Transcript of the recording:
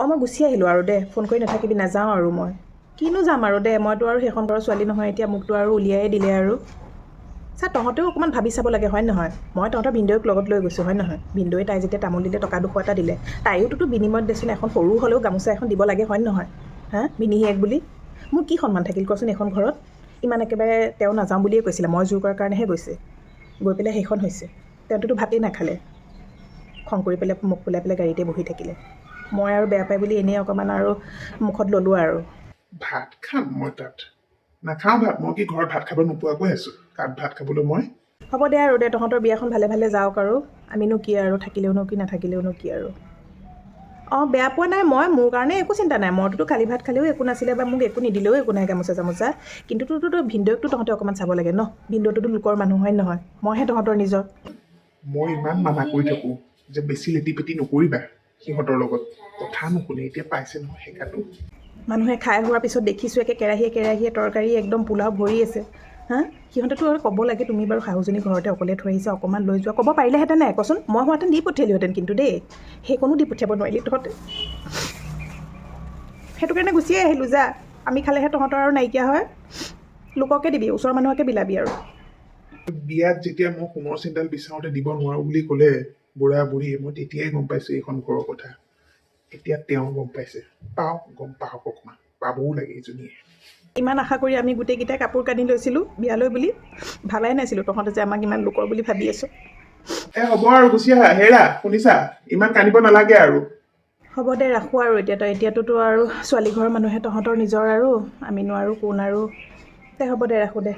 অঁ, মই গুচি আহিলোঁ আৰু দে, ফোন কৰি নাথাকিবি, নাযাওঁ আৰু মই। কিনো যাম আৰু দে, মইতো আৰু সেইখন ঘৰৰ ছোৱালী নহয়, এতিয়া মোকতো আৰু উলিয়াই দিলে আৰু। চা, তহঁতেও অকণমান ভাবি চাব লাগে, হয় নহয়? মই তহঁতৰ ভিনদেউক লগত লৈ গৈছোঁ, হয় নহয়? ভিনদেউৱে তাই যেতিয়া তামোল দিলে, টকা 200 এটা দিলে, তাইওতো বিনিময়ত দেচোন এখন সৰু হ'লেও গামোচা এখন দিব লাগে, হয় নহয়? হা, ভিনিহিয়েক বুলি মোৰ কি সন্মান থাকিল কচোন এইখন ঘৰত? ইমান একেবাৰে তেওঁ নাযাওঁ বুলিয়ে কৈছিলে, মই জোৰ কৰাৰ কাৰণেহে গৈছে। গৈ পেলাই সেইখন হৈছে, তেওঁতোতো ভাতেই নাখালে, খং কৰি পেলাই মুখ ফুলাই পেলাই গাড়ীতে বহি থাকিলে। মই আৰু বেয়া পাই বুলি এনেই অকণমান আৰু মুখত ল'লোঁ আৰু। ভাত খাম মই তাত? নাখাওঁ ভাত। মই কি ঘৰত ভাত খাব নোপোৱাকৈ আছোঁ তাত ভাত খাবলৈ মই? হ'ব দে আৰু দে, তহঁতৰ বিয়াখন ভালে ভালে যাওক আৰু। আমিনো কি আৰু, থাকিলেওনো কি, নাথাকিলেওনো কি আৰু। অঁ, বেয়া পোৱা নাই মই, মোৰ কাৰণে একো চিন্তা নাই। মইতোতো খালী ভাত খালেও একো নাছিলে বা মোক একো নিদিলেও একো নাই, গামোচা চামোচা। কিন্তু তোৰতো ভিনদেউকতো তহঁতে অকণমান চাব লাগে ন? ভিনদেউটোতো লোকৰ মানুহ, হয় নহয়? মইহে তহঁতৰ নিজৰ। মই ইমান মানা কৰি থাকোঁ যে বেছি লেটি পেটি নকৰিবা সিহঁতৰ লগত, কথা নুশুনে। এতিয়া পাইছে নহয় সেকাটো। মানুহে খাই হোৱাৰ পিছত দেখিছোঁ একে কেৰাহীয়ে কেৰাহীয়ে তৰকাৰী, একদম পোলাও ভৰি আছে। হা, সিহঁতেতো আৰু ক'ব লাগে, তুমি বাৰু শাহুজনী ঘৰতে অকলে থৈ আহিছা, অকণমান লৈ যোৱা, ক'ব পাৰিলেহেঁতেন নাই কচোন? মই হোৱাহেঁতেন দি পঠিয়ালোহেঁতেন কিন্তু দেই, সেইকণো দি পঠিয়াব নোৱাৰিলি তহঁতে। সেইটো কাৰণে গুচিয়ে আহিলোঁ। যা, আমি খালেহে তহঁতৰ আৰু নাইকিয়া হয়। লোককে দিবি, ওচৰৰ মানুহকে বিলাবি আৰু। বিয়াত যেতিয়া মই সোণৰ চেইনডাল বিচাৰোঁতে দিব নোৱাৰোঁ বুলি ক'লে বুঢ়া বুঢ়ীয়ে, মই তেতিয়াই গম পাইছোঁ এইখন ঘৰৰ কথা। এতিয়া তেওঁ গম পাইছে, পাওক, গম পাওক, অকণমান পাবও লাগে এইজনীয়ে। ইমান আশা কৰি আমি গোটেইকেইটাই কাপোৰ কানি লৈছিলোঁ বিয়ালৈ বুলি, ভাবাই নাছিলোঁ তহঁতে যে আমাক ইমান লোকৰ বুলি ভাবি আছ। এ হ'ব আৰু, গুচি আহা। হেৰা শুনিছা, ইমান কান্দিব নালাগে আৰু। হ'ব দে, ৰাখোঁ আৰু এতিয়া তই। এতিয়াতোতো আৰু ছোৱালী ঘৰৰ মানুহে তহঁতৰ নিজৰ আৰু, আমিনো আৰু কোন আৰু। দে, হ'ব দে, ৰাখোঁ দে।